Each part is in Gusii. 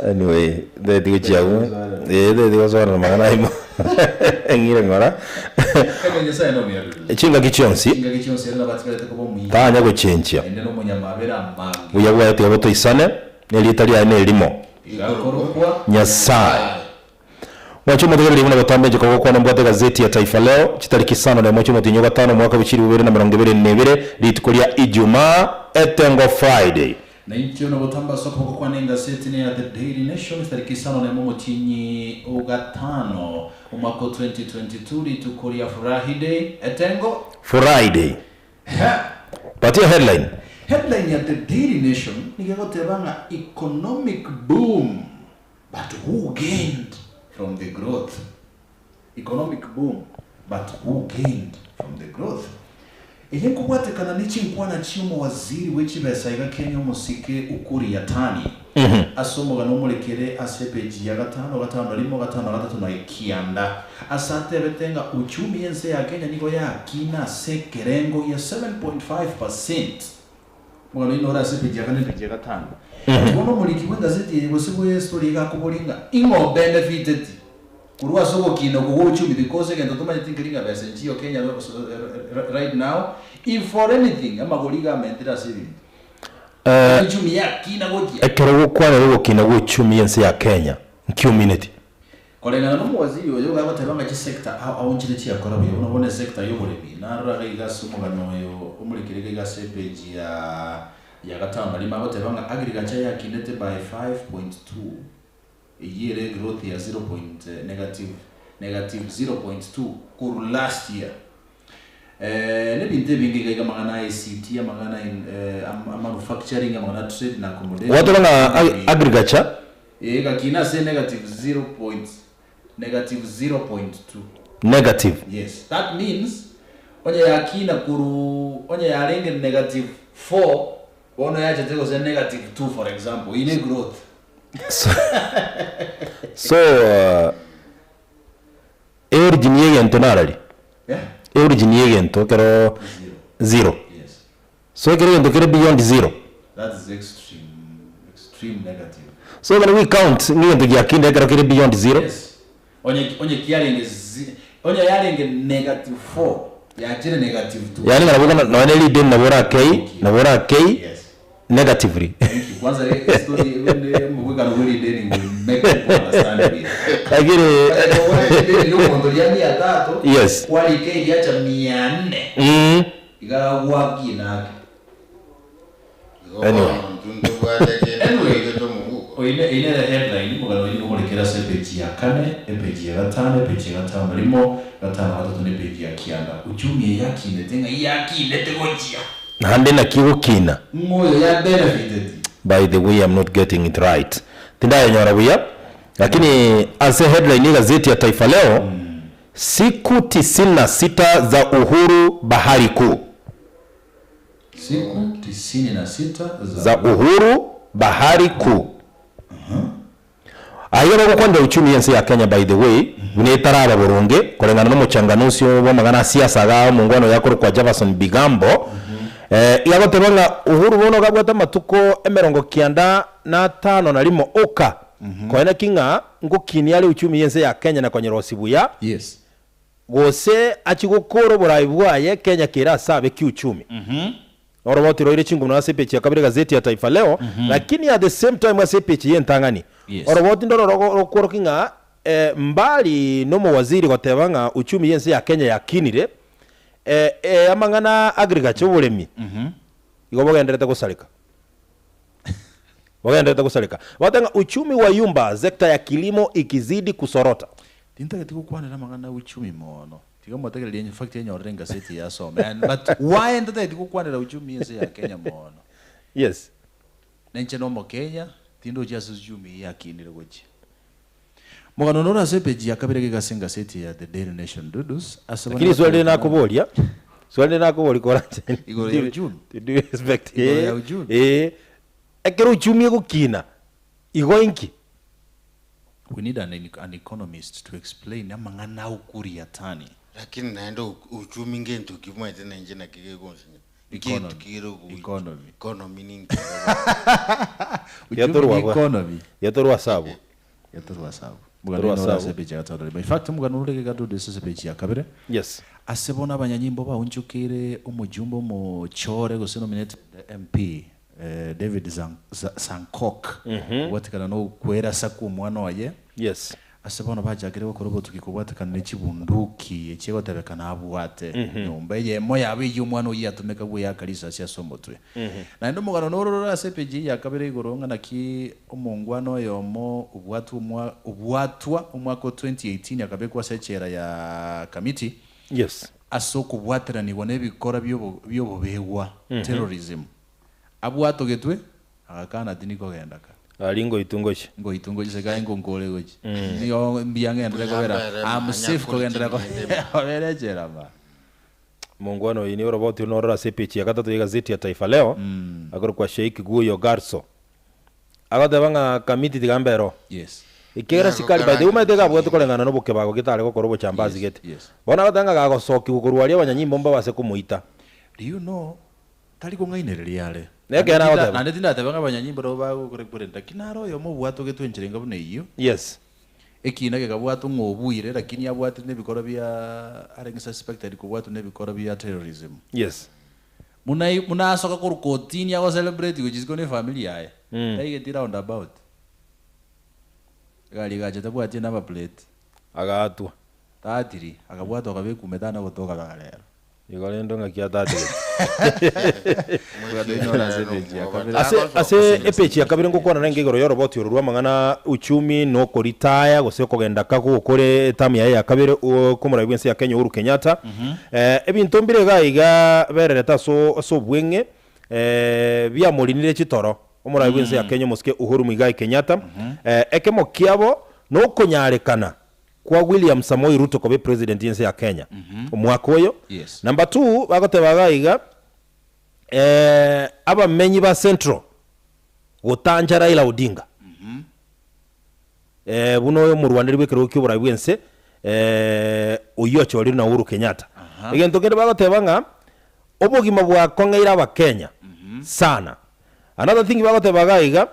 Anyway, ntagete gochia abwo, eh, ntagete gosoana na amang'ana ayio mono, ng'ire ng'ora. Eke Nyasae nomuya Dudu. Chingaki chionsi, Chingaki chionsi ere nabatigarete koba omuya. tanya gochenchia. Naende nomonyamabera amange. Buya bwaye tiga botoisane, na erieta riaye nerimo. Iga akorokwa Nyasae. Mwanche omotegereri buna botambe inche kogokwana mbwate egazeti ya Taifa Leo, chitariki isano na emo chi'omotienyi o gatano omwaka bwe chilifu bibere na emerongo ebere na ebere, rituko ria Ijumaa, Etengo Friday. Na inche buna botambe ase okoboko kwane engaseti neya The Daily Nation, chitariki isano na emo omotienyi o gatano omwaka o 2022, rituko ria Furahiday, Etengo. Friday. Ha! Patia headline. Headline ya The Daily Nation nigo egoteba ng'a Economic boom. But who gained from the growth? Economic boom, but who gained from the growth? Eye nkobwatekana ne chinkwana chi'omowaziri bwe chibesa iga Kenya omosike Ukur Yatani ase omogano omorekere ase epeji ya gatano, gatano rimo, gatano gatato na ekianda ase atebete ng'a uchumi y'ense ya Kenya nigo yakina ase ekerengo gia 7.5%. Omogano oino ore ase epeji ya kane na epeji ya gatano. But bono omoriki bw'engazeti eye gose bw'estory iga akoboria ng'a ing'o obenefiteti korwa ase ogokina oko gwa uchumi because egento tomanyeti nkeri ng'a besa nchiyo Kenya right now if for anything amagori iga amentire ase ebinto. Uchumi yakina gochia. Ekero ogokwanera ogokina gwa uchumi y'ense ya Kenya, nki omineti? Koreng'ana nomowaziri oyo iga agoteba ng'a chisector ao ao nchire chiakora buya buna bono esector y'oboremi. Narora iga iga ase omogano oyo omorekire iga iga ase epage ya ya gatano na rimo agoteba ng'a agriculture yakinete by 5.2 eyio ere egrowth ya zero point negative negative 0.2 korwa last year. Nebinto ebinge iga iga amang'ana a ICT, amang'ana a manufacturing, amang'ana a trade na accommodation. Gwateba ng'a agriculture. Ee, gakina ase negative zero point, negative 0.2. Negative. Yes, that means onye yakina korwa, onye yarenge negative four, bono yachete gose negative two for example, eyio ne growth. So, Eorigin y'egento narari? Eorigin y'egento ekero zero. So ekero egento kere beyond zero. So ekero we count ng'a egento giakinde ekero kere beyond zero. Yaani ng'a nabo nonya ne rideni nabo orakei, nabo orakei. Negatively. Lakini yes. Mm. Anyway. Naende naki gokina? Ng'o oyo ya benefiteti? By the way I'm not getting it right. Tindayenyora buya, lakini ase headline y'egazeti ya Taifa Leo, Siku tisini na sita za Uhuru Bahari Kuu. Siku tisini na sita za Za Uhuru Bahari Kuu. Ayio nogokwanera uchumi y'ense ya Kenya by the way, buna etaraba boronge, koreng'ana nomochanganusi bw'amang'ana a siasa igaa omongwana oyo akorokwa Javason Bigambo, iga agoteba ng'a Uhuru bono iga abwate amatuko emerongo kianda na atano na rimo oka, konya naki ng'a ngokinia are uchumi y'ense ya Kenya na konyerosia buya, gose achie gokora oborai bwaye Kenya kere ase abe kiuchumi. Oroboti roire chinguru ase epeji ya kabere egazeti ya Taifa Leo, lakini at the same time ase epeji y'entang'ani Yes. oroboti ndoro rogo- rokworokia ng'a eh, mbali nomowaziri goteba ng'a uchumi y'ense ya Kenya yakinire, eh, eh, amang'ana a agriculture oboremi igo bogenderete gosareka. Bogenderete gosareka. Bagoteba ng'a uchumi wa yumba, sekta ya kilimo ikizidi kusorota. Tintageti gokwanera amang'ana a uchumi mono. Tiga motegererie in fact enyorere engaseti eye asome and but why ntatageti gokwanera uchumi ense ya Kenya mono? Yes. Na inche na omokenya tindochi ase uchumi eye yakinire gochia. Mogano noro ase epeji ya kabere iga ase engaseti ya The Daily Nation Dudus ase Lakini bane swali riri batebetie ng'a nakoboria, swali riri nakoboria koranche Igoro ya uchumi? do you expect Igoro ya eh, uchumi? eh, ekero uchumi egokina, igo inki? We need an, an economist to explain amang'ana a Ukur Yatani. Lakini naende uchumi ngento ki omanyete na inche naki gegonsinya. Economy. Gento kere ogocha. Economy. Economy ninki ere bono? Uchumi Yatorwa ni abwo. economy. Yatorwa ase abwo. Yatorwa ase abwo. Mugano Torwa ino ase ore ase abwo. epeji ya gatano rimo. In fact, omogano ore geka ase epeji ya kabere. Yes. Ase bono abanyanyimbo baonchokeire omojumbe omochore gose nominated MP eh, David Zan- Za- Sankok kobwatekana na okwerasa kw'omwana oye. Yes. Ase bono bachakire gokora obotuki kobwatekana ne chibunduki echi egotebekana abwate nyomba eyemo yabo eyio omwana oyio atomeka bweyaka risasi ase omotwe. Naende omogano noro orore ase epeji eye ya kabere igoro ng'a naki omongwana oyomo obwatwa omwa obwatwa omwaka o 2018 akabekwa ase echela ya Kamiti Yes. ase okobwateranigwa nebikora biobo biobobegwa, terrorism. Abwatogetwe agakana tinikogenda ka. Aria ngoitwa ngochia. Ngoitwa ngochia sekae ngonkore gochia. Nigo mbuya ng'enderere Mbuya kobera mbere I'm manya safe kore kogenderera ching'ende kobera echela ba. Mongwana oyo nigo oroboti ore nororo ase epeji ya gatato y'egazeti ya Taifa Leo, akorokwa Sheikh Guyo Garso. Agoteba ng'a Kamiti tiga mbe ero. Yes. Ekiagera sikari by the way omanyete iga abwate koreng'ana nobokebago getare gokora obochambazi Yes, gete. yes. Bono agoteba ng'a gagosokigwa korwa aria abanyanyimbo mbabase komoita. Do you know Tari kong'ainereria are. Nekeene Naende tinda- agoteba. Naende tindateba ng'a abanyanyimbo nabo bagokora ekwere, lakini naro oyomo obwatogetwe enchera enga buna eyio. Yes. Ekiina gekabwatwa ng'a obuire, lakini abwatire nebikorwa bia arenge suspected kobwatwa nebikorwa bia terrorism. Yes. Buna buna asoka korwa kotini ago celebrate gochia isiko ne efamiri yaye, taigeti round about. Egari egacha tabwati enumber plate. Agaatwa. Tatiri, akabwatwa akabekwa ime tana gotoka mpaka rero. Igo rende ng'aki atatigete. Ase Ase ase epeji ya kabere ngokwana nenge igoro y'oroboti oro rw'amang'ana uchumi na okoritaya gose okogenda kago okore etamu yaye ya kabere o- kw'omorai bw'ense ya Kenya Uhuru Kenyatta. Eh, ebinto mbire iga iga bererete aso ase obweng'e eh, biamorinire chitoro omorai bw'ense ya Kenya omosike Uhuru Muigai Kenyatta. Eh, ekemo kiabo nokonyarekana kwa William Samoei Ruto koba epresident y'ense ya Kenya omwaka oyo. Yes. Number two, bagoteba iga iga, eh, abamenyi ba Central gotancha Raila Odinga eh, buna oyo omorwaneri bw'ekerogo ki'oborai bw'ense eh, oyio achorirwe na Uhuru Kenyatta. Egento kende bagoteba ng'a obogima bwakong'eire abakenya sana. Another thing bagoteba iga iga,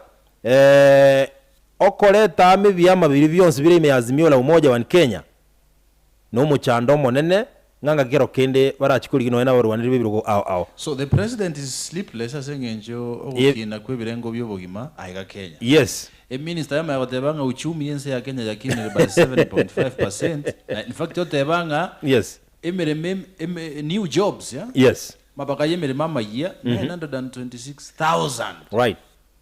eh, Okoreta amo ebiama biria bionsi bire ime ya Azimio la Umoja One Kenya nomochando omonene ng'a ngaki kero kende barachie korigia nonya nabarwaneri b'ebirogo ao ao. So the president is sleepless ase eng'encho ogokina kw'ebirengo bi'obogima aiga Kenya. Yes. Eminister yamanya goteba ng'a uchumi y'ense ya Kenya yakinire by 7.5 percent na in fact oteba ng'a Yes. emeremo em- eme- new jobs yeah? Yes. Mabaka y'emeremo amayia 926,000 Right.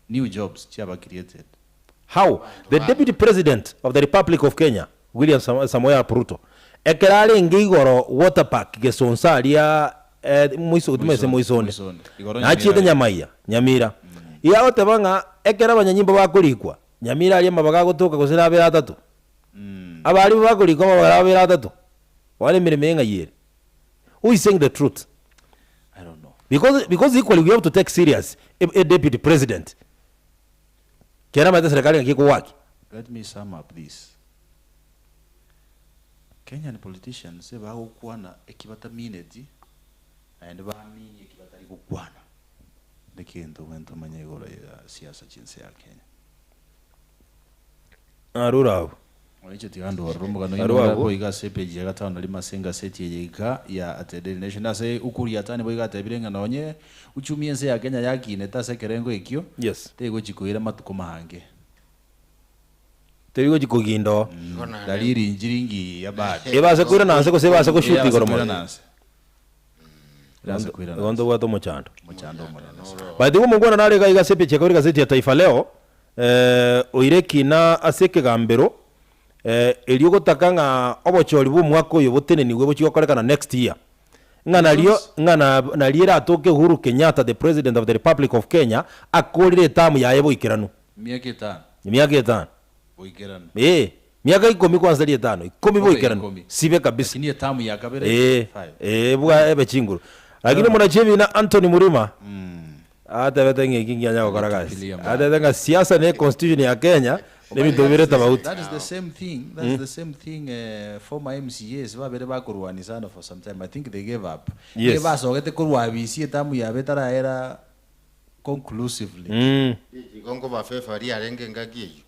New jobs chiaba created. How? The Deputy President of the Republic of Kenya, William Samoei Arap Ruto, ekero arenge igoro Water Park Gesonso aria eh, moiso timanyete Moisonde, moisonde, Moisonde. Igoro nachiete Nyamira Nyamaiya, Nyamira. Iga agoteba ng'a ekero abanyanyimbo bakorikwa, Nyamira aria amabaga agotoka gose nabere atato. Abarimu bakorikwa amabaga abere atato. Bono emeremo eye ng'ai ere? Who is saying the truth? I don't know. Because, because equally we have to take serious a, a deputy president. Kera amaete serikali ng'aki ekowaki. Let me sum up this. Kenyan politicians ebagokwana eki batamineti naende baminie eki batari gokwana. Nekento gento omanye igoro ya siasa chinse ya Kenya. Arure abwo. Inche tiga ndorore omogano Arue oino abwo. boigo ase epage ya gatano na rimo ase engaseti eye iga ya The Daily Nation. Ase Ukur Yatani boigo atebire ng'a nonye uchumi ense ya Kenya yakinete ase ekerengo ekio, Yes. tegochi koira amatuko maange. Teri gochi koginda oo. Igo naende- Dalili nchiringi bado. Ebase koirana nse gose ebase goshuta Ebase igoro mono. koirana nse. Ebase koirana Igo nse. ntobwate omochando. Omochando omonene sana. By the way omongwana nare iga iga ase epeji ya kabere egazeti ya Taifa Leo, eh, oire ekina ase ekegambero, eh, erio gotaka ng'a obochori bwa omwaka oyo botenenigwe bochie gokorekana next year. Ng'a nario ng'a na nario eratoke Uhuru Kenyatta the President of the Republic of Kenya akorire etamu yaye boikeranu. Emiaka etano. Emiaka etano. Boikeranu. Ee, miaka ikomi kwanza tari etano, ikomi Obe boikeranu, ikomi. sibe kabisa. Lakini etamu ya kabere Ee, five. ee, bwa ebe chinguru. Lakini omonachi ebina Anthony Murima atebete ng'a eki ngianya gokora gasi. Tupilia mbali. Atebete ng'a siasa ne constitution ya Kenya. Nebinto bibere tofauti. That is the same thing, that is the same thing former MCAs babere bakorwania sana for some time, I think they gave up. Yes. Nigo basogete korwa abisi etamu yabo etaraera conclusively. Mm. Igo nkobafavor riarenge engaki eyio.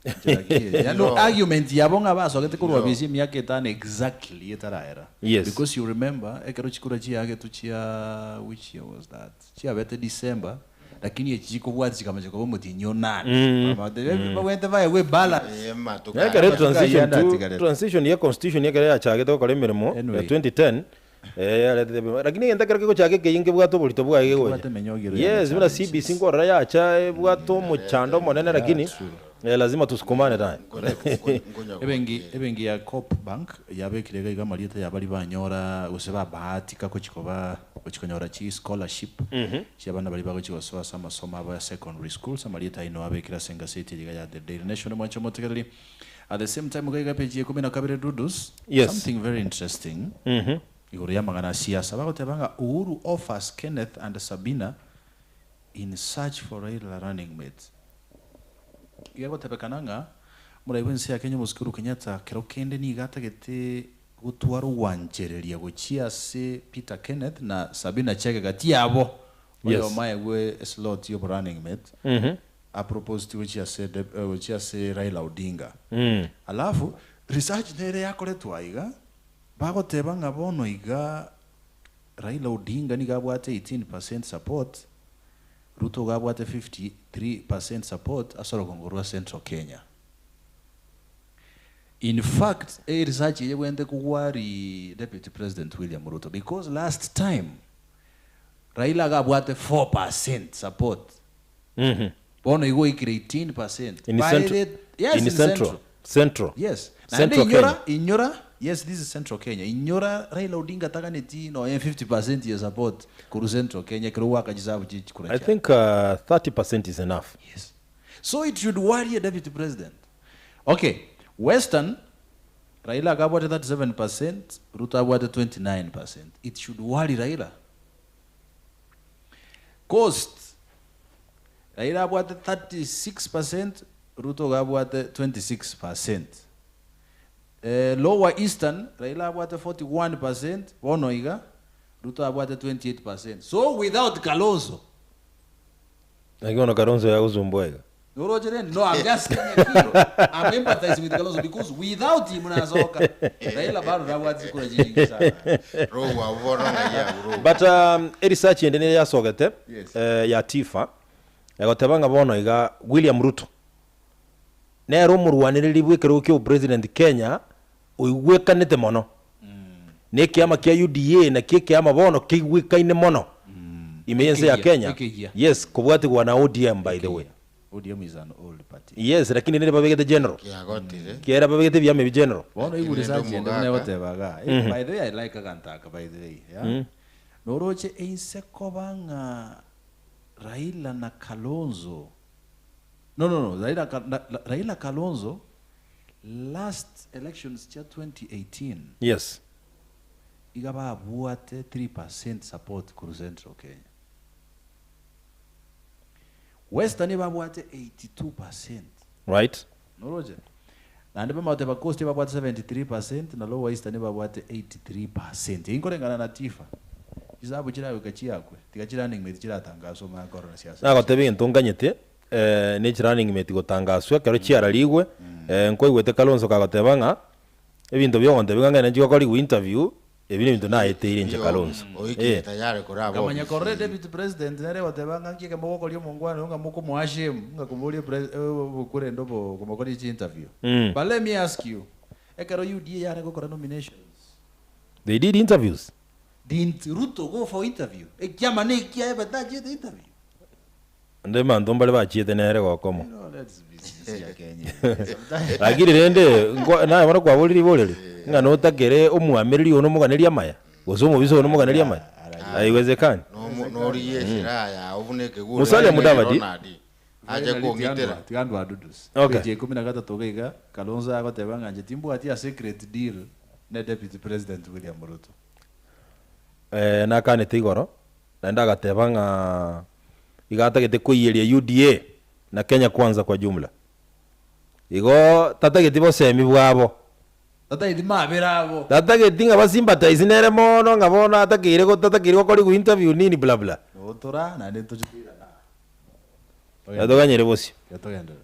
Nchera ki eye? Yaani No. argument yabo ng'a basogete korwa No. abisi emiaka etano exactly etaraera. Yes. Because you remember ekero chikura chiagetwe chia which year was that? Chiabete December lakini echi chikobwatia chikamacha koba omotienyi onane. Babwenerete baegwe ebalance. Eh, amatuko Ekero aya. transition Amatuko to ayio transition ye constitution ekero yachagete gokora emeremo Anyway. ya 2010 eh, yaretete ebi- lakini egento ekero kegochaka ekeyia nkebwate oborito bwaye gegocha. Nkebwate emenyogero ya Yes, buna challenges. CBC nkorora yacha ebwate omochando omonene lakini true. eh, lazima tusukumane naye. Nkonya Ebenki ebenki ya Coop Bank yabekire iga iga amarieta ya baria banyora gose babahatika gochi koba gochi konyora chi scholarship chia abana baria bagochi gosoa ase amasomo abo ya secondary schools amarieta aino abekire ase engaseti eye iga ya The Daily Nation mwanche omotegereri at the same time iga iga page ya ikomi na kabere Dudus Yes. something very interesting igoro ya amang'ana a siasa bagoteba ng'a Uhuru offers Kenneth and Sabina in search for Raila running mate. Iga egotebekana ng'a omorai bw'ense ya Kenya omosike Uhuru Kenyatta kero kende nigo atagete gotwara ogwanchereria gochia ase Peter Kenneth na Sabina Chege gati yabo Yes. oyomo aegwe eslot y'obo running mate aproposed gochia ase gochia ase Raila Odinga. Alafu research nere yakoretwe aiga bagoteba ng'a bono iga Raila Odinga nigo abwate 18% support Ruto iga abwate 53% support ase orogongo rwa Central Kenya. In fact, e research eye ebwenerete kogwari Deputy President William Ruto because last time Raila iga abwate 4% support bono igo oikire 18%. In By central, the, yes, in in central, Central. central. Yes. Naende Central inyora, Kenya. inyora, yes this is Central Kenya. Inyora Raila Odinga taganeti nonya 50% ye support korwa Central Kenya ekero gwaka chisabu chie chikura I chiaye. think uh, 30% is enough. Yes. So it should worry a deputy president. Okay, Western, Raila akabwate 37%, Ruto abwate 29%. It should worry Raila. Coast, Raila abwate 36%, Ruto iga abwate 26%. Lower Eastern, Raila abwate 41%, bono iga, Ruto abwate 28%. So without Kalonzo. Naki bono Kalonzo yagosumbua iga. Noroche rende? No, I'm just saying ekero. I'm empathizing with Kalonzo because without him nasoka. Raila bado nabwate chikura chinyinge sana. Roho abwo bono ng'ai abwo roho. But um, eresearch ende nere yasogete Yes. eh, ya Tifa egoteba ng'a bono iga William Ruto nere omorwanereri bw'ekerogo kia obopresident Kenya oigwekanete mono na ekiama kia UDA nakio ekiama bono keigwekaine mono ime y'ense ya Ekeyia, Kenya ekeyia. yes kobwatigwa na ODM by the way Ekeyia. ODM is an old party. yes lakini nere babegete general Kiagotire. kiera babegete ebiama ebi general Bono Lakini igure rende research ende buna omogaka. egoteba iga. Eh, By the way, I like agantaka by the way. Yeah? Noroche einse koba ng'a Raila na Kalonzo No no no Raila Raila Kalonzo last elections chia 2018 Yes. iga babwate 3% support korwa Central Kenya. Western babwate 82%. Right. Noroche? Naende bamate ba Coast babwate 73% na Lower Eastern babwate 83%. Eyio nkoreng'ana na Tifa. Chisabu chiragoika chiakwe, tiga chi running mate chiratangaswe omanye korora siasa. Nagotebia egento nganyete, ne chi running mate gotangaswa ekero chiararigwe, nkoigwete Kalonzo kagoteba ng'a ebinto bia ogontebia ng'a ng'ende nchie gokorigwa interview, ebi nebinto naeteire inche Kalonzo. Oikire Eh. tayari koraba Nkamanya korora ofisi. deputy president nere goteba ng'a nki ekemo gokoria omongwana oyo ng'a mokomoa shame ng'a komoria pres obokorende obo komokoria chi interview. But let me ask you, ekero UDA yare gokora nominations, They did interviews. Didn't Ruto go for interview? Ekiama nekiaye but tachiete interview. Ande abanto mbare bachiete nere gokomo. No, let's be sincere Kenya. Sometimes Lakini rende nkwa- naye bono kwaborire ribori eri, ng'a notakere omwamereri one omoganerie amaya, gose omobisa one omoganerie amaya? Haiwezekani. Nomo- Norigie esilaha yao buna ekeguro Musalia Mudavadi. Ronald, ache kong'itera. Tiga andwe adudus. Okay. Page ya ikomi na gatato iga iga, Kalonzo agoteba ng'a inche timbwati a secret deal ne Deputy President William Ruto. Eh, nakanete igoro, naende agateba ng'a iga atagete koiyeria UDA na Kenya Kwanza kwa jumla. Igo tatageti bosemi bwabo. Tatageti mabera abo. Tatageti ng'a basympathize nere mono ng'a bono atakeire tatakeire gokorigwa interview nini bla bla. Otora naende toche toirane aa. Toganyere bosio. Tiga togenderere.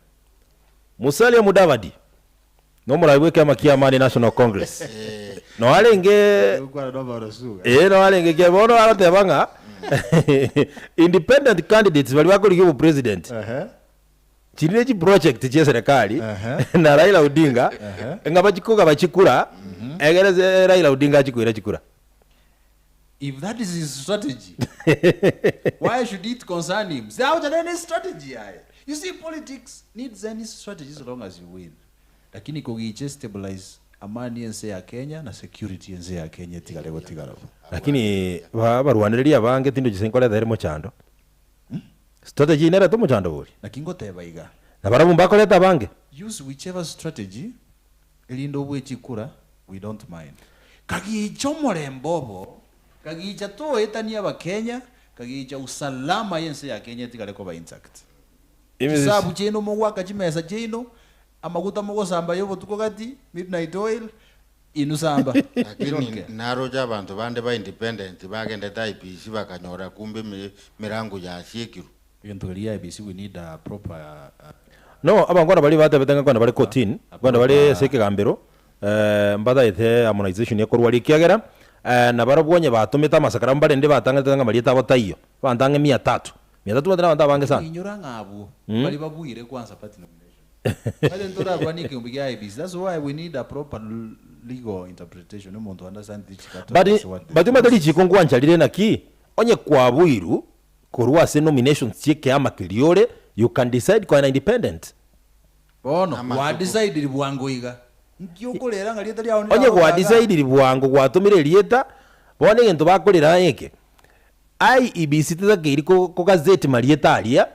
Musalia Mudavadi nomorai bw'ekeama kia Amani National Congress. Noo arenge Gokwana nobarosu iga. ee noo arenge ekiagera bono agoteba ng'a independent candidates baria bakorigia obopresident Ehe. chiri ne chiproject chia eserekari Ehe. na Raila Odinga Ehe. ng'a bachie kogaba chikura egere ase Raila Odinga achie koira chikura. If that is his strategy, why should it concern him? See, aocha nene strategy yaye. You see, politics needs any strategy so long as you win. Lakini kogiche stabilize amani ense ya Kenya na security ense ya Kenya etigare gotigara bo. Lakini ba abarwanereria abange tindochi ase nkoreta ere mochando. Strategy nerete omochando bori. Naki ngoteba iga. Na barabwo mbakorete abange. Use whichever strategy erinde obue chikura we don't mind. Kagicha omorembe obo, kagicha toetanie abakenya, kagicha usalama yense ya Kenya etigare koba intact. Chisabu chiaino mogoaka chimesa chiaino, amaguta mogosamba ya obotuko gati, midnight oil, inwe samba. We don't Lakini care. naroche abanto bande ba independent bagendete IEBC bakanyora kumbe emirango yasiekirwe. Egento keria IEBC we need a proper. No abangwana baria batebete ng'a kwana bare kotini, kwana bare ase ekegambero, mbataete harmonization ekorwa aria ekiagera nabarabwo onye batomete amasakara mbarende batang'anete ng'a marieta abo taiyo, abanto ang'e mia tatu. Mia tatu omanyete nabanto abange sana. Inyora ng'a abwo baria babuire kwanza party nomination. Omanyete ntorarwanie ekeombe kia IEBC. That's why we need a proper legal interpretation omonto understand richiko But ase what the but omanyete richiko nkwancha rire naki, onye kwabuirwe Korwa ase nominations chi'ekeama keria ore, you can decide koena independent. Bono Amatuko. gwadecidiri bwango iga, nki okorera ng'a rieta riao Onye niragokaga? gwadecidiri bwango gwatomire erieta, bono egento bakorera aye eke, IEBC tetakeiri ko kogazeti marieta aria,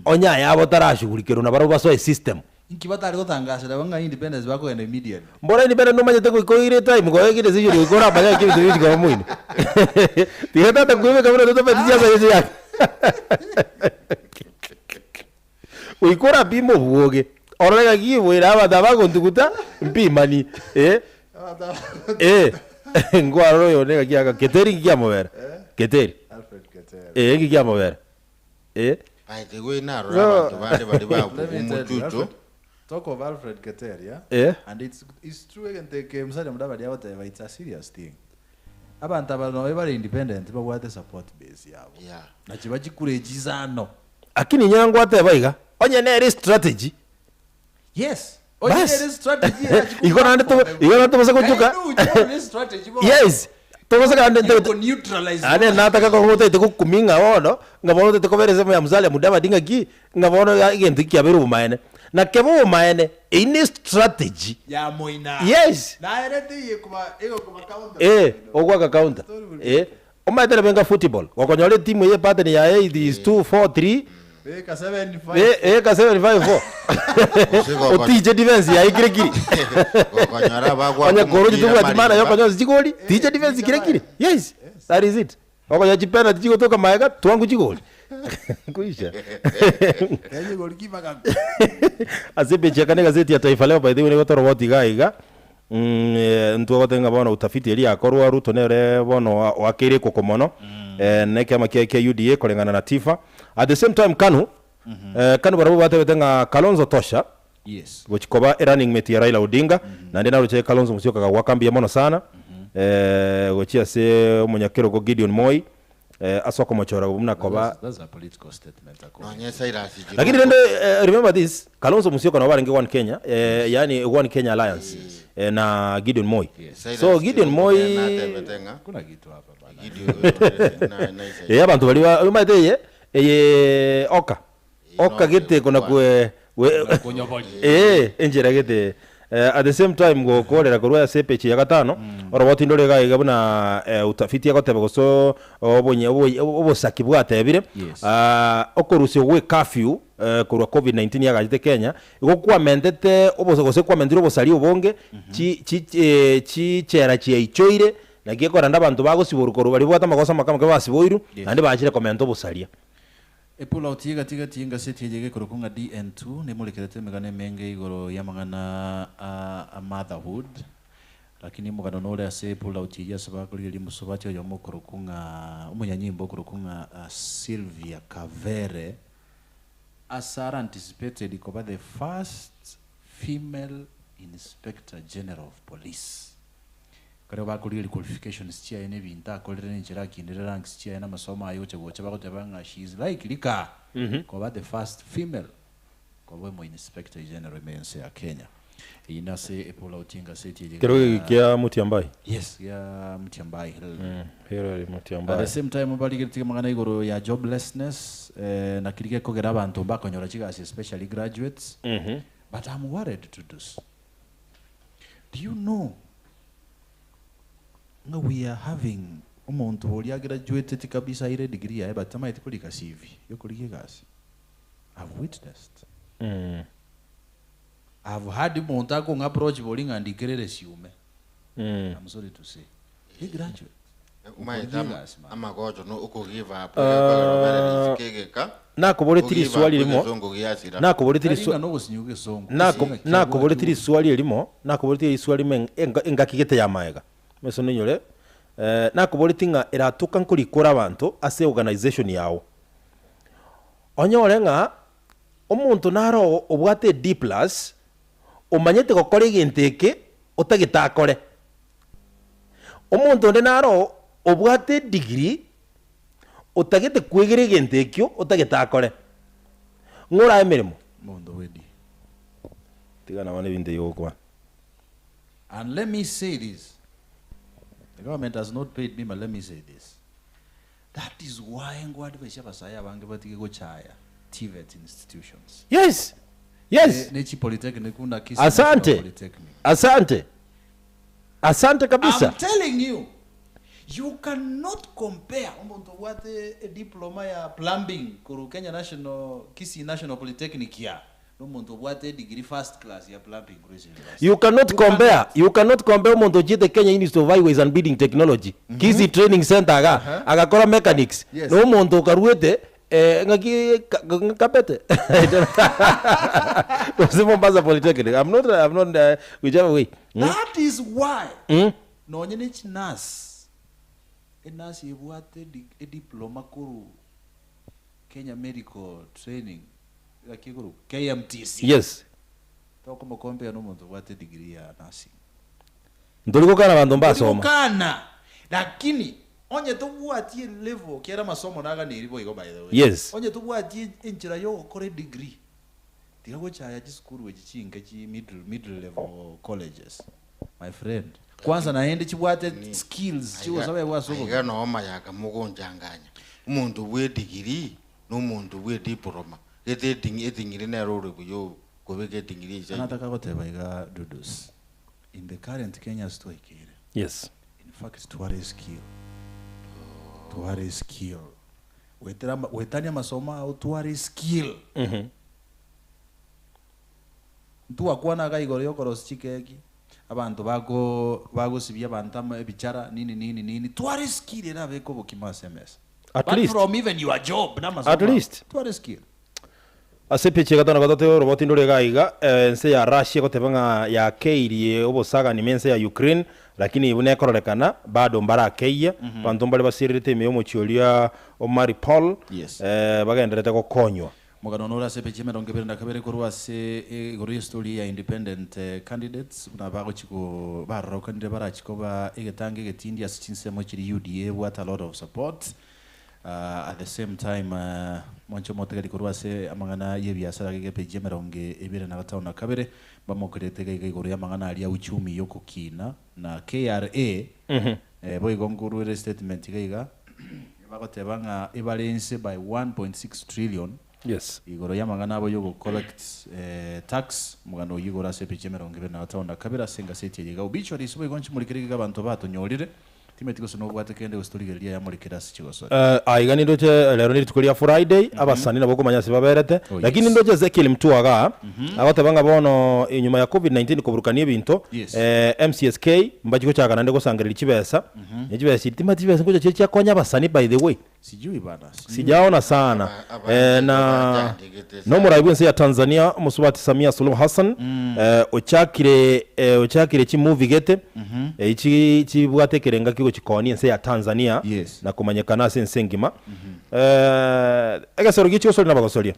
onye ayabo tarashugurikerwa nabarabwo basoe system. Inki batari gotangasera ng'a independence bakogenda immediately? Mbora independent nomanyete goika oire time goika edecision goika oramanye ng'aki ebinto bigochi koba moino. Tiga tata kwebeka buna totabeti siasa gese yake. Goika orapime obwoge, orore ng'aki boira abanto aba bagontuguta, mpimani eh, eh, nkwarora oyonde ng'aki aka Keteri nki kiamobera? Keteri, Alfred Keter. eh nki kiamobera? Eh. By the way narora So- abanto bande baria Let me tell you, bakoba omochuchu Alfred, talk of Alfred Keter, yeah? Eh. And it's, it's true egento eke Musalia Mudavadi agoteba it's a serious thing. Abanto aba noe bare independent babwate support base yabo. Yeah. Nachi bachikure chisano. Lakini inye ngwateba iga, onye nere estrategy, Yes. Bas. Onye nere strategy erachi Igo naende to- igo naende tobase gotuka. Yes, tobase kande Eko neutralize. Ane nataka kong'u otaete gokumia ng'a bono, ng'a bono otaete kobera ensemo ya Musalia Mudavadi ng'aki, ng'a bono iga egento eki kiabeire obomaene. Na kebe obomaene, eyio ne estrategy. Ya moina. Yes. Naere teiyo ekoba egokoba counter. Eh, ogoaka counter. Eh, omanyete nabo enga football, gokonyora etimu eye epattern yaye it is 2 4 3, Beka 7 5. Beka 7 5 4. Gose goko- Otiche defense yaye kire kiri. Gokonyora bagwaka Onye korochi omopira tobwati mana marimba. yokonyora chigoli, ticha defense kire kiri. Yes. That is it. Okonyoa chipenalty chigotoka maega twangu chigoli. Kwisha. Kenye goalkeeper gakwa. Ase epeji ya kane egazeti ya Taifa Leo by the way nigo toroboti iga iga. Mm, eh, ntwe goteba ng'a bono utafiti eria yakorwa Ruto nere bono oa- oakeire ekoko mono eh, na ekiama kiaye kia UDA koreng'ana na Tifa. At the same time Kanu, eh, Kanu barabwo batebete ng'a Kalonzo tosha Yes. gochi koba erunning mate ya Raila Odinga, naende naroche Kalonzo Musyoka kagoaka mbuya mono sana eh, gochia ase omonyakerogo Gideon Moi eh, ase okomochora buna koba That's, that's a political statement according. Nonye Cyrus Jirongo. Lakini rende eh, remember this Kalonzo Musyoka nabo barenge One Kenya eh, yani One Kenya Alliance eh, na Gideon Moi. Cyrus So Gideon Jirongo Moi nere natebete ng'a Kuna kitu hapa bana. Gideon na na Isaiah. eh, abanto baria ba- omanyete eye eye oka oka no, gete kona kwe we Konyobori. eh enchera gete eh, at the same time gokorera korwa ase epeji ya gatano oroboti ndore iga iga buna eh, utafiti egoteba gose obonye obo- obosaki bwatebire Yes. Ah, okorusia gwe curfew eh, korwa covid-19 yagachete Kenya igo kwamentete obosa gose kwamentire obosari obonge chi chi eh, chichera chiaichoire naki ekorenda abanto bagosiborwa korwa baria babwate amagoso amake amake basiboirwe Yes. naende bachire komenta obosaria. Epulauti y'egati gati y'engaseti eye egekorokwa ng'a DN2 nemorekerete emegano emenge igoro y'amang'ana a motherhood. Lakini omogano nore ase epulauti eyio ase bakorigereria omosubati oyomo okorokwa ng'a omonyanyimbo okorokwa ng'a Sylvia Kavere ase are anticipated koba the first female inspector general of police. Ekero bakorigereria qualifications chiaye na ebinto akorire na enchera akinire ranks chiaye na amasomo aye gocha gocha bagoteba ng'a she is likely ka koba the first female koba omo inspector general ime y'ense ya Kenya. Eyio nase epolauti engaseti eye Kero ya kia Mutyambai. Yes, gia Mutyambai Hillary. Hillary At the Mutyambai. same time barigeretie amang'ana igoro ya joblessness naki rigekogera abanto mbakonyora chigasi especially graduates but I'm worried to do so. Do you know ng'a we are having omonto oria agraduateti kabisa aire edegree yaye but tamaeti korika CV yokorigia egasi? I've witnessed. I've heard omonto akong'a approach bori ng'a ndikere resume. I'm sorry to say. He graduate. Omanyete Okorigia ama- egasi man. amagocho no okogive up egekogera obere risiko egeka Nakoboretie ogive up riswali rimo, egesongo giasira. nakoboretie Tari riswa- ng'a nogosinywa egesongo, nako- gose ng'a nakoboretie kiabwati riswali erimo, nakoboretie riswali rimo eng- enga- engaki gete ya maega, maiso ninyore, nakoboretie ng'a eratoka nkorikore abanto ase organization yago, onyore ng'a omonto naro oo obwate e D plus, omanyete gokora egento eke otagete akore. Omonto onde naro oo obwate edegree, otagete kwegera egento ekio otagete akore, ng'o orae emeremo? Omonto bw'edi. Tiga nabo nebinto ebi ogokwana. And let me say this, the government has not paid me but let me say this, that is why nkoadvise abasae abange batige gochaya TVET institutions. Yes, yes. Ne, ne chipolytechnic buna Kisii National Asante, Polytechnic. asante, asante kabisa. I'm telling you, you cannot compare omonto obwate ediploma ya plumbing korwa Kenya National, Kisii National Polytechnic ya, nomonto obwate edegree first class ya plumbing korwa ase university. You cannot You compare, cannot. you cannot compare omonto ochiete Kenya Institute of Highways and Building Technology, Kisii Training Centre iga, agakora mechanics, Yes. na omonto okaruete eh, ng'aki ka- ka- Kabete gose Mombasa Polytechnic, I'm not, I'm not, uh, whichever way. Mm? That is why Mm? nonye ne chinurse, enurse ebwate edi- ediploma korwa Kenya Medical Training, gaki ekorokwa KMTC. Yes. Tokomocompare nomonto obwate edegree ya nursing. Ntori gokana abanto Tori mbasoma. gokana, lakini onye tobwati elevel kiagera amasomo naganeiri boigo by the way. Yes. Onye tobwati enchera yogokora edegree, tiga gochaya chisukuru echi chinke chi middle, middle level colleges my friend. Kwanza naende chibwate skills chigosabe ase Aiga obogima. noo mayaka mogonchanganya, omonto bwe edegree na omonto bwe ediploma, gete eting- eting'iri nere ore buya okobeka eting'iri ase Nataka goteba iga Dudus, in the current Kenya ase twaikeire, Yes. in fact tware skill, tware skill, goetera ama goetania amasomo ao tware skill. Ntwakwana iga igoro yokorosia chikeki, abanto bako bagosibia abanto ama ebichara nini nini nini, tware skill erabeke obokima ase emesa. At Apart least. from even your job namasomo At ao, least. tware skill. Ase epicha ya gatano na gatato y'oroboti ndore iga iga, ense ya Russia egoteba ng'a yakeirie obosagani ime ense ya Ukraine, lakini buna ekororekana bado mbarakeyie, abanto mbare basiererete ime y'omochie oria o Mariupol, Yes. bagendererete gokonywa. Omogano nore ase epeji emerongo ebere na kabere korwa ase igoro y'estory ya independent candidates buna bagochi ko barorokanire barachi koba egetango egetindi ase chinsemo chiria UDA ebwate a lot of support at the same time mwanche omotegeri korwa ase amang'ana y'ebiasara gaiga epeji emerongo ebere na gatano na kabere mbamokerete gaiga igoro y'amang'ana aria uchumi yokokina na KRA boigo nkorwere statement gaiga Bagoteba ng'a ebare inse by 1.6 trillion Yes. igoro y'amang'ana abo y'ogocollect tax, omoganda oyio igoro ase epicha emerongo ebere na gatano na kabere ase engaseti eye iga. Obituaries boigo nchimorikere iga abanto batonyorire, timeti gose nobwate kende gose torigereria ayamorikere ase chigosori. Aiga nindoche rero nerituko ria Friday, abasani nabo okomanya ase baberete, Oh, lakini yes. nindoche Ezekiel Mutua igaa, agoteba ng'a bono enyuma ya Covid-19 koburukania ebinto, Yes. MCSK mbachi gochaka naende gosangereria chibesa, ne chibesa chiria timanyeti chibesa ngocha chire chiakonya abasani by the way. Sijui bana, sijui. Sijaona sana. Aba- Eh, abange na bachandegete sana. nomorai bw'ense ya Tanzania omosubati Samia Suluhu Hassan eh, ochakire eh, ochakire chimovie gete eh, chi chibwate ekerenga kigochikonia ense ya Tanzania Yes. na komanyekana ase ense engima eh, egesero gichi gosori nabagosoria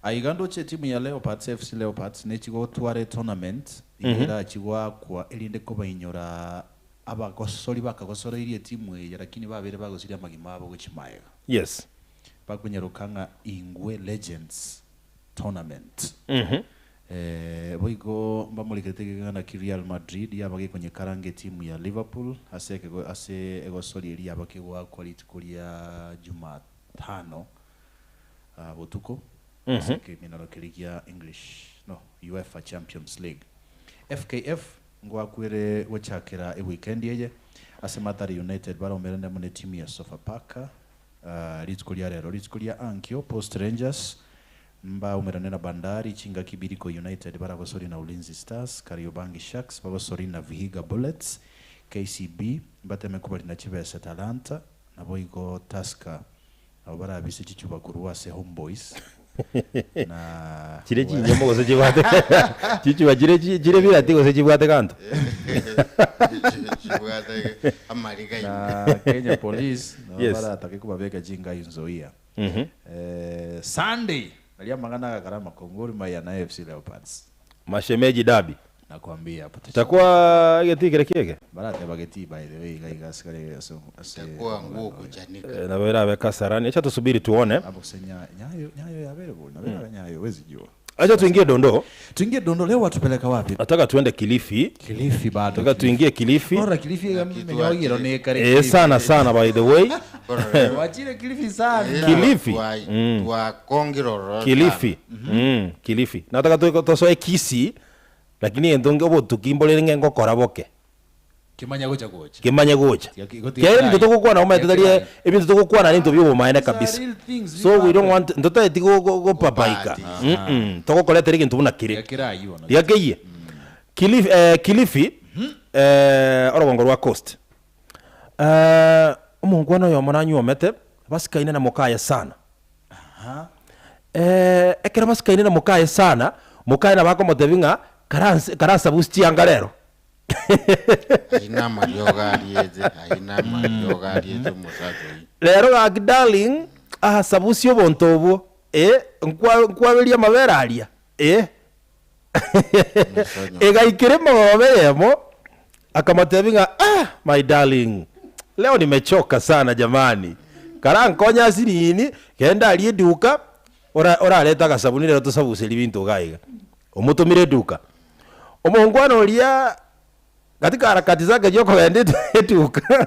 Aiga ndoche etimu ya Leopards, FC Leopards nechigotwara etournament iga erachi goakwa erinde kobainyora abagosori bakagosoroirie etimu eye lakini babere bagosiria amagima abo gochia magega. Yes. Bakonyeroka ng'a Ingwe Legends Tournament. Boigo mbamorikerete gekegana ki Real Madrid yaba gekonyekaranga etimu ya Liverpool ase ekego ase egosori eria yaba kegoakwa rituko ria Jumatano botuko ase ekeminoro keria gia English no UEFA Champions League. FKF ngoakwere gochakera ewikendi eye ase Mathare United baraumerane amo netimu ya Sofapaka rituko ria rero. Rituko ria ankio Post Rangers mbaumerane na Bandari, chingaki Bidco United baragosori na Ulinzi Stars, Kariobangi Sharks bagosori na Vihiga Bullets, KCB mbateme kobarina chibesa Talanta, naboigo Tusker Nabo barabise chichuba korwa ase Homeboyz na Chire chinyomo gose chibwate chichuba chire chi- chire birati gose chibwate ganto. Chibwate amariga ime. na Kenya Police nabo Yes. baratake kobabeka chingai Nzoia. Mhm. Eh, Sunday naria amang'ana agakara amakongo Gor Mahia na AFC Leopards. Mashemeji derby. Nakwambia hapo tucha- Itakuwa egetii kere kiege. Barateba getii by the way iga iga ase kare ase ase Itakuwa nguo kuchanika. Eh, nabo erabe Kasarani. Acha tusubiri tuone. Hapo kuse Nyayo Nyayo Nyayo yabere bwana mm. Nyayo huwezi jua. Acha tuingie dondoo. Tuingie dondo leo watupeleka wapi? Nataka tuende Kilifi. Kilifi bado. Nataka tuingie Kilifi. Ora Kilifi kitu menyogiro achire. ni kare. Eh, sana sana by the way. Wachire Kilifi sana. Kilifi. Twa- Mm. Twakongirorora Kilifi. Mm, Kilifi. Nataka tu- tosoe Kisii lakini egento nge obotuki mborere ng'e ngokora boke. Kimanya gocha gocha. Kimanye gocha. Tiga- tiga- Kiagera ebinto togokwana omanyete tari Tiga- ebinto togokwana ninto bia obomaene These are kabisa. real things, So we don't happen. want ntotaeti go- go- gopapaika. Gopatia. Mm-mm. Togokoretera egento buna kere. Tiga kerayi bono. Tiga keyie. Kilifi, eh, Kilifi eh, orogongo rwa Coast. Eh, omongwana oyomo nanyuomete, basikaine na mokaye sana. Eh, ekero basikaine na mokaye sana, mokaye nabo akomotebia ng'a karanse karasabusie chianga rero. Aina amariogo ariete, aina amariogo ariete omosacha oyio. Rero gaki darling, aha sabusia obonto obwo, eh, nkwa nkwaberie amabere aria, eh. Mesonyo. Egaikera emorobe eyemo, akamotebia ng'a ah, my darling, leo nimechoka sana jamani, karankonye ase nini, genda aria eduka, ora orarete agasabuni rero tosabuserie ebinto iga iga. Omotomire eduka. Omongwana oria katika harakati zake chiokogenda edu eduka,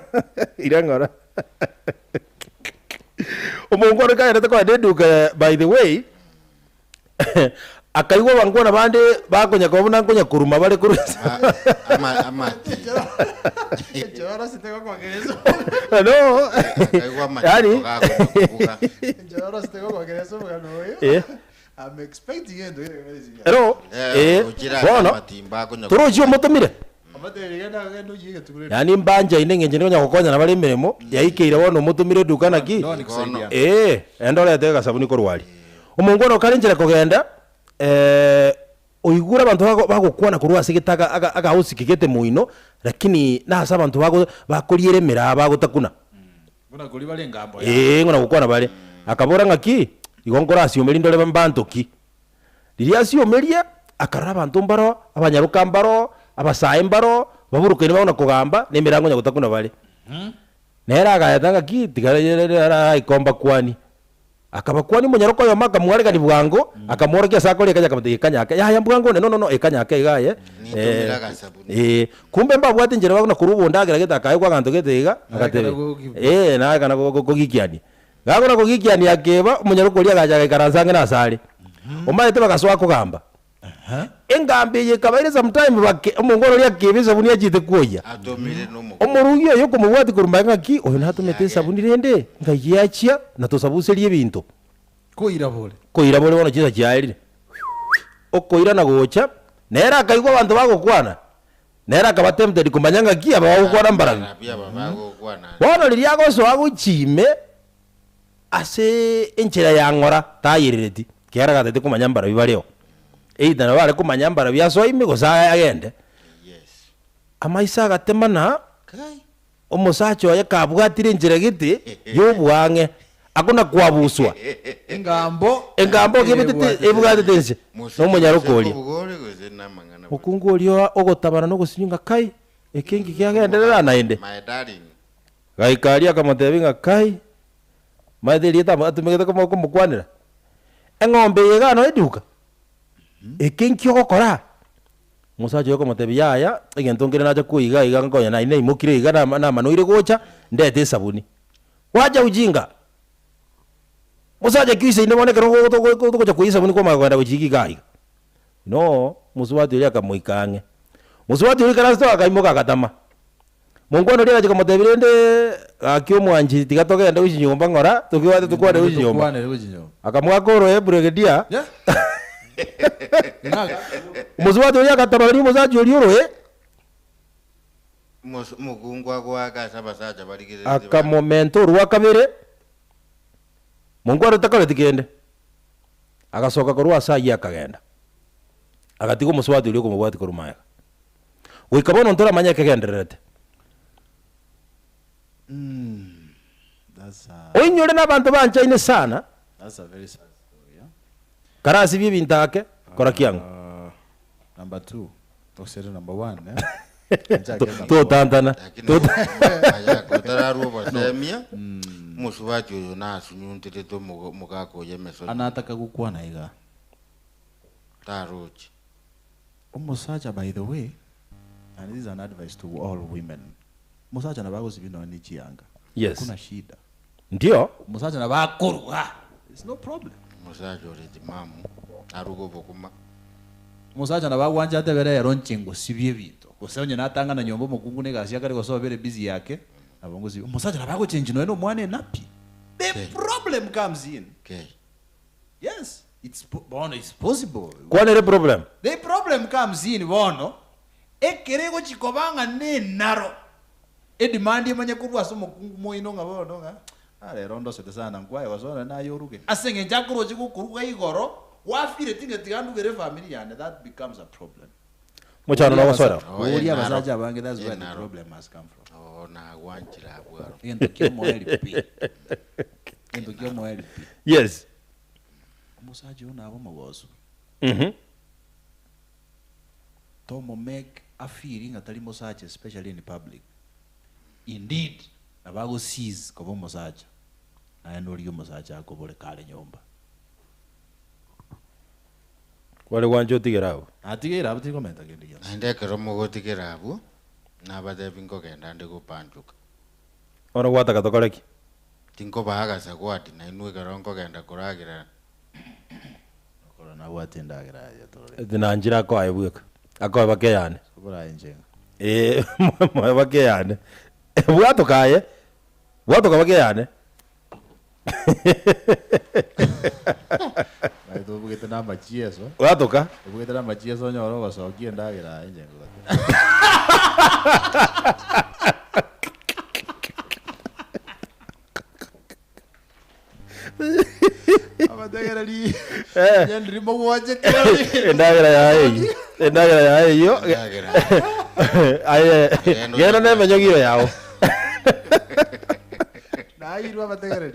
ira ng'ora omongwana oria kagenderete kogenda eduka by the way, Akaigwa abankwana bande bakonya koba buna nkonya koruma bare korwa ase Ama- amati Enchoro sitegokongeresa no akaigwa amachiko yani gakonya kobuga enchoro sitegokongeresa omogano oyo eh I'm expecting ento ere ero Eh, eh ochira bono amatimba akonya torochi omotomire Amateri genda genda oyiige tugure. Yaani mbanchaine eng'encho nigo onye gokonyana bare emeremo, yaikeire bono omotomire eduka naki? No, nikusaidiana. Ee, ende orete egasabuni korwa aria. Omongwana okare nchera kogenda, oigure abanto bago bagokwana korwa ase gete aga aga agahouse gete moino, lakini nase abanto bago bakoriera emeraa bagotakuna. Buna koria bare engambo yabo. Ee, ng'o nagokwana bare. Akabora ng'aki, igo nkorasiomerie ndore mbanto ki. Riria asiomerie, akarora abanto mbaro, abanyaroka mbaro, abasae mbaro, baburukaine bagona kogamba, na emerango onye gotakuna bare. Nere agaeta ng'aki, tiga araika mbakwanie. Akabakwania omonyaroka oyomo akamwaregania bwango, akamworokia ase akore ekanya akamotebia ekanya ake, yaya mbwango one, no no no, ekanya ake iga aye, Nintomire agasabuni. eh, kumbe mbabwate enchera bagona korwa obondagera gete akaegwa aganto gete iga, agatebia, eh, naye akana kogikiania. Gakona kogikiania akeba, omonyaroka oria agacha agaikaransa ang'e nase are. Omanyete bagasoa kogamba. Engambo eye ekaba ere sometime bake omongwana oria akeba esabuni achiete kwoyia. Atomire nomokungu. Omorugi oyo okomobwatia korwa magega ng'aki, oyo natomete esabuni rende, ng'ai yachia na tosabuserie ebinto. Koira bore. Koira bore bono chinsa chiaerire. Okoirana gocha, nere akaigwa abanto bagokwana, Nere akaba tempted komanya ng'aki aba bagokwana mbarabwo. Mbarabwo aba bagokwana. Bono riria agosoa gochia ime, Ase enchera ya ng'ora tayerereti, ekiagera agatete komanya mbarabio bareo. Either nabo are komanya mbarabio asoe ime gose agende. Yes. Amaiso agatemana, Kai. omosacha oye kabwatire enchera gete y'oboang'e, akona kwabuswa. Engambo Engambo egebetete ebwatete ense, Mosike na omonyaroka gose oria. kobugore gose namang'ana gose. Mokungu oria ogotabana na ogosinywa ng'a kai, eke inki kiagenderera naende? My darling. Gaika aria akamotebia ng'a kai, Omanyete erieta atumegete komokwanera? Eng'ombe eye iga noe eduka, eke nki ogokora? Omosacha oyo akamotebia yaya, egento nkere nacha koiga iga nkonya naye naimokire iga nama namanoire gocha, ndete esabuni. Wacha ujinga! Mosacha ki oisaine bono ekero togocha koiyia esabuni kwamanya kogenda gochiika iga iga. Noo, mosubati oria akamoika ang'e. Mosubati oria ekero akaimoka agatama. Monkwana oria agacha komotebia rende, Gaki omwanchi, tiga togende gochia nyomba ng'ora, tokebwate tokwane gochia nyomba. Tokwanere gochia nyomba. Akamoaka oroe brigedia. Yeah. Omosubati oria agatabaria omosacha oria oroe. Mos- Omokungu agoaka ase abasacha barigereretie bande. Akamomenta orwa kabere, monkwana takoreti kende. Agasoka korwa ase ayio akagenda, agatiga omosubati oria okomobwatia korwa magega. Goika bono ntoramanye ekegendererete. That's a, Oinyore nabanto banchaine sana, that's a very sad story, yeah? karasibie ebinto ake, kora kiang'u. Number two, osere number one, eh? Nchake number one. Totantana. Lakini aya otararwa obosemia, omosubati oyo nasunyunterete omogo- omogaka oyo emesonyo. Anataka gokwana iga. Tarochi. Omosacha by the way, and this is an advice to all women, omosacha nabo agosibia nonya ne chianga, Yes. hakuna shida. Ndio. Omosacha nabo akoruga, it's no problem. Omosacha ore timamu, aruge obokima. Omosacha nabo agwancha atebe rero inche ngosibie ebinto, gose onye natang'ana nyomba omokungu na egasi akare gose obere busy yake, nabo ngosibia. Omosacha nabo agochengi nonya na omwana enapi. The problem comes in. Kei. Yes, it's po- bono it's possible. Kwanere problem. The problem comes in bono, ekere egochi koba ng'a nenaro, edemand emanye korwa ase omokungu moino ng'a bono ng'a ah rero ndosete sana nkwaye gose onye naye oruge. Ase eng'encho akoroche gokoruga igoro, gwafireti ng'a tiga ndugere efamiri yane, that becomes a problem. Mochando nogosoera. Oh, Boria enaro. abasacha abange that's where the Enaro. problem has come from. Oo, nagwanchire abwo aro. Egento kia omoerio pi. Egento kia omoerio pi. Yes. Omosacha oyo nabe omogosu. Mhm. Tomomake afeeli ng'a tari mosacha especially in public. Indeed, nabo ago cease koba omosacha, naye norigie omosacha akobore kare nyomba. Kware gwancha otigere abwo. Natigeire abwo tirikomenta kende gionsi. Naende ekero mogotigera abwo, nabatebi nkogenda nde gopanchuka. Bono gwataka tokore ki? Tinkobaa agasagwati nainwe ekero nkogenda koragera. Okora nabwate endagera aye torore. Eti nanchire akoaye bweka. Akoe baka eyane. Oborae inche. Ee, moe baka eyane. Bwatoka aye, bwatoka baka eyane. Naye tobugete na amachieso. Bwatoka. Obugete na amachieso onyore ogosokia endagera aye inche ngogete. Abategereri Eh. ndiri mogwanchete. Endagera yaye eyio. Endagera yaye eyio. Endagera. Aye, genda na emenyogio yao. Nairwe abategereri.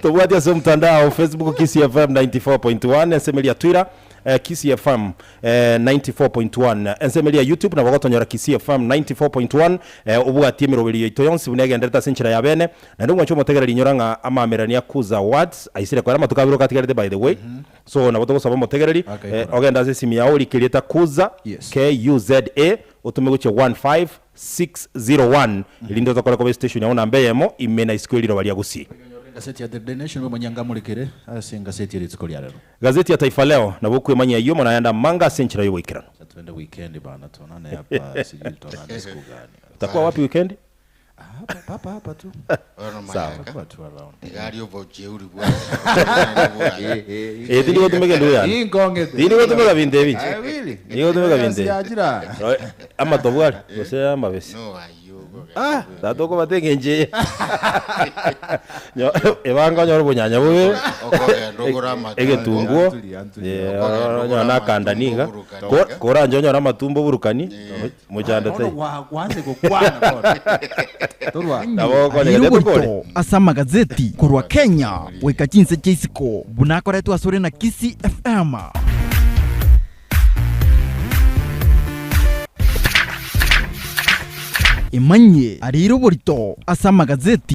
Tobwati ase omotandao Facebook Kisii FM 94.1 ensemo eria Twitter eh, Kisii FM eh, 94.1 ensemo eria YouTube nabo ogotonyora Kisii FM 94.1 eh, obwatie emeroberio yaito yonsi buna egenderete ase enchera ya bene naende omwanche omotegereri inyora ng'a amamerani a Kuza Awards aisire koera amatuko abere okatigarete by the way so nabo togosaba omotegereri Akaikora. eh, ogende ase esimi yao orike erieta Kuza Yes. KUZA otome gochia 15601 erinde otokore koba estation yao namba eyemo ime na isiko eriroba ria Gusii. Engaseti ya The Daily Nation bw'omonyanga amorekere ase engaseti ya rituko ria rero. Gazeti ya Taifa Leo nabo okwemanyia ayio mono ayande amanga ase enchera y'oboikeranu. Acha tuende weekend bana tuonane hapa sijui tutaonana siku gani. Utakuwa wapi weekend? Ah, hapa hapa hapa tu. Bono Sawa. mayaka Hapa tu around. iga aria obocheuri bwaye Eh, tindi gotumeka endugu yane. Hii nkongete. Tindi gotumeka binto ebi inche. Ah, really? Nigo gotumeka binto ebi. Siachira. Amatobwari gose amabese. no ayio. Ah, tata okobata eng'encho eye. Nyo- Ebanga onyore obonyanya bobe. Okogenda ogore amatumbo. Egetunguo. Anturi, anturi. Eh, Okogenda ogore onyore nakanda amatumbo niga. oburukani Ko- iga. Koranche onyore amatumbo oburukani, mochando Bono taiyo. gwa- gwanse gokwana bono. Torwa. Nabo okonyegete Aire tokore. oborito ase amagazeti korwa Kenya goika chinse chia isiko buna akoretwe asore na Kisii FM. Emanyie areire oborito ase amagazeti.